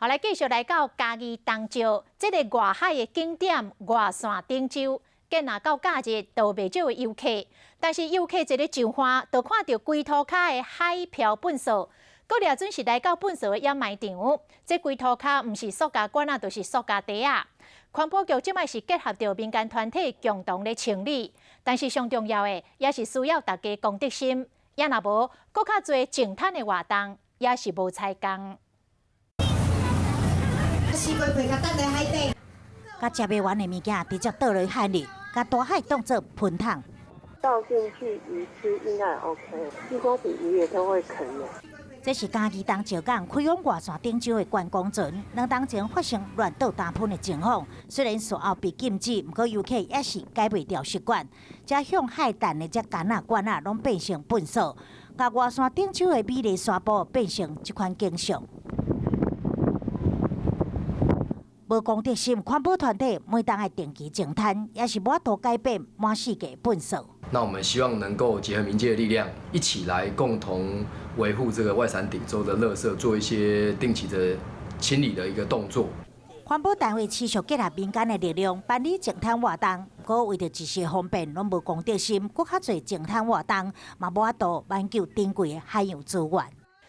好，來繼續來到嘉義東石，這个外海的景點外山頂洲，見若到假日都袂少的遊客，但是遊客一咧上岸，就看著規塗跤的海漂糞埽，閣掠準是來到糞埽的掩埋場。這規塗跤毋是塑膠罐仔，就是塑膠袋仔。環保局這擺是結合著民間團體共同咧清理，但是上重要的也是需要大家公德心，也若無，閣較濟淨灘的活動也是無彩工。四月皮共擲佇海底，共食袂完的物件直接倒落海裡，共大海當做噴桶。倒進去魚吃應該 OK，西瓜皮魚也都會啃的。這是嘉義東石港開往外山頂洲的觀光船，兩當前發生亂倒大噴的情況。雖然事後被禁止，毋過遊客也是改袂掉習慣，才向海擲的這矸仔罐仔攏變成糞埽，共外山頂洲的美麗沙埔變成這款景象。無公德心，環保團體每冬愛定期淨灘，也是無法度改變滿世界糞埽。那我們希望能夠結合民間的力量，一起來共同維護這個外傘頂洲的垃圾，做一些定期的清理的一個動作。環保單位持續結合民間的力量，辦理淨灘活動。不過為著一時方便，攏無公德心，閣較濟淨灘活動，嘛無法度挽救珍貴的海洋資源。